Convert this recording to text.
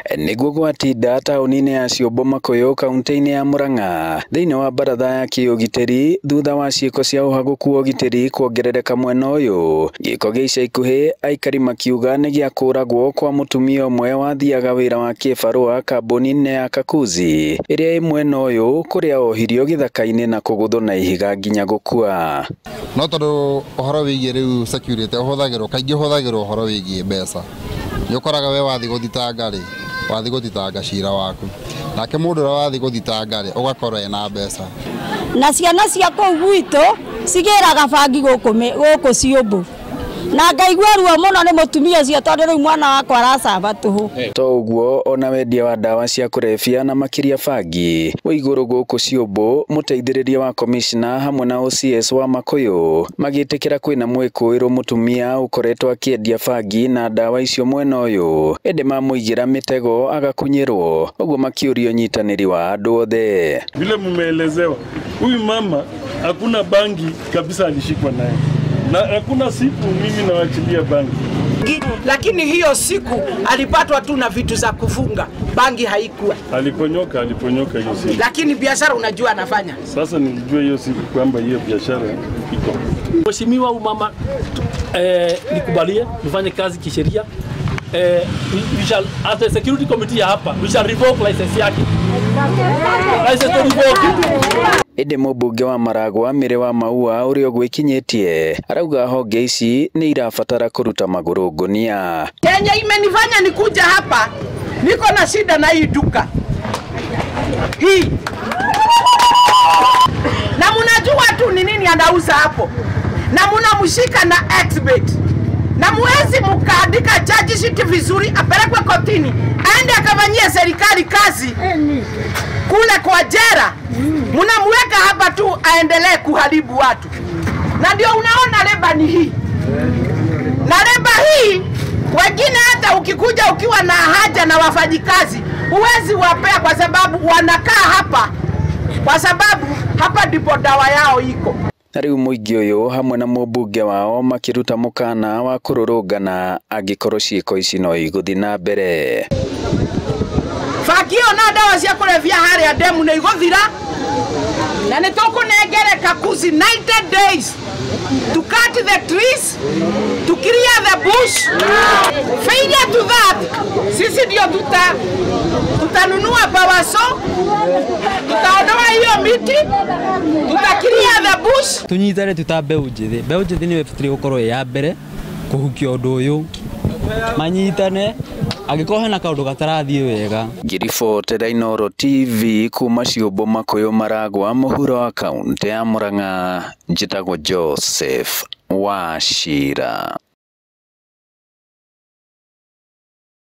Nĩguo gwatinda taũni-inĩ ya Ciũmbũ Makũyũ kaunti-inĩ ya Murang'a thĩinĩ wa baratha ya kĩũgitĩri thutha wa ciĩko cia ũhagũku wa ũgitĩri kuongerereka mwena ũyũ. Gĩko gĩa ica ikuhĩ aikari makiuga nĩ gĩa kũragwo kwa mũtumia ũmwe wathiaga wĩra wa kĩbarũa kambuni-inĩ ya Kakuzi ĩrĩa ĩ mwena ũyũ kũrĩa ohirio gĩthaka-inĩ na kũgũthwo na ihiga nginya gũkua. No tondũ ũhoro wĩgiĩ rĩu security ũhũthagĩrwo kaingĩ ũhũthagĩrwo ũhoro wĩgiĩ mbeca. Nĩ ũkoraga we wathiĩ gũthitanga rĩ, wathiĩ gũthitanga cira waku, nake mũndũ ũrĩa wathiĩ gũthitanga rĩ, ũgakorwo ena mbeca. Na ciana cia kũu gwitũ cigĩraga bangi gũkũ Ciũmbũ, na ngaigua ruo mũno nĩ mũtumia ũcio tondũ rĩu mwana wakwa aracaba tũhũ. To ũguo ona wendia wa ndawa cia kũrebia na makĩria bangi wĩ igũrũ gũkũ Ciũmbũ, mũteithĩrĩria wa komishna hamwe na OCS wa Makũyũ magĩtĩkĩra kwĩna mwĩkũĩrwo mũtumia ũkoretwo akĩendia bangi na ndawa icio mwena ũyũ, ĩndĩ mamũigĩra mĩtego agakunyĩrwo, ũguo makĩũria ũnyitanĩri wa andũ othe. Vile mumeelezewa, huyu mama hakuna bangi kabisa alishikwa naye, na hakuna siku mimi nawachilia bangi. Lakini hiyo siku alipatwa tu na vitu za kufunga, bangi haikuwa. Aliponyoka hiyo siku. Lakini biashara unajua anafanya. Sasa nilijua hiyo siku kwamba hiyo biashara iko. Mheshimiwa mama, nikubalie nifanye kazi kisheria. We shall, as the security committee hapa, we shall revoke license yake. License to revoke. Ĩndĩ mũmbunge wa Maragwa Mĩrĩ wa Maua ũrĩa ũgwĩkinyĩtie arauga honge ici nĩ irabatara kũruta magũrũ ngũnia. Kenya imenifanya nikuja hapa, niko na shida na hii duka hii, na mnajua tu ni nini anauza hapo, na mnamshika na exhibit, na muwezi mkaandika charge sheet vizuri, apelekwe kotini aende akafanyie serikali kazi kule kwa jera. Mnamweka hapa tu aendelee kuharibu watu. Na ndio unaona leba ni hii. Na leba hii wengine hata ukikuja ukiwa na haja na wafanyikazi huwezi wapea kwa sababu wanakaa hapa, kwa sababu hapa ndipo dawa yao iko. Na rĩu mũingĩ ũyũ hamwe na mũmbunge wao makĩruta mũkana wa kũrũrũngana angĩkorwo ciĩko ici no igũthiĩ na mbere. Fakio na dawa cia kũrebia harĩa ndemu nĩ igũthira, na nĩ tũkũnengere Kakuzi 90 days to cut the trees, to clear the bush. Failure to that, sisi ndio tutanunua bawaso, tutaondoa hiyo miti, tuta clear the bush. Tunyitane tuta mbeũ njĩthĩ, mbeũ njĩthĩ nĩyo ĩbataire gũkorwo ĩ ya mbere kũhukia ũndũ ũyũ, manyitane angĩkorwo hena kaũndũ gatarathiĩ wega. Ngiribotera Inooro TV kuma Ciũmbũ Makũyũ Maragwa mũhuro wa kaũntĩ ya Murang'a, njĩtagwo Joseph Wachira.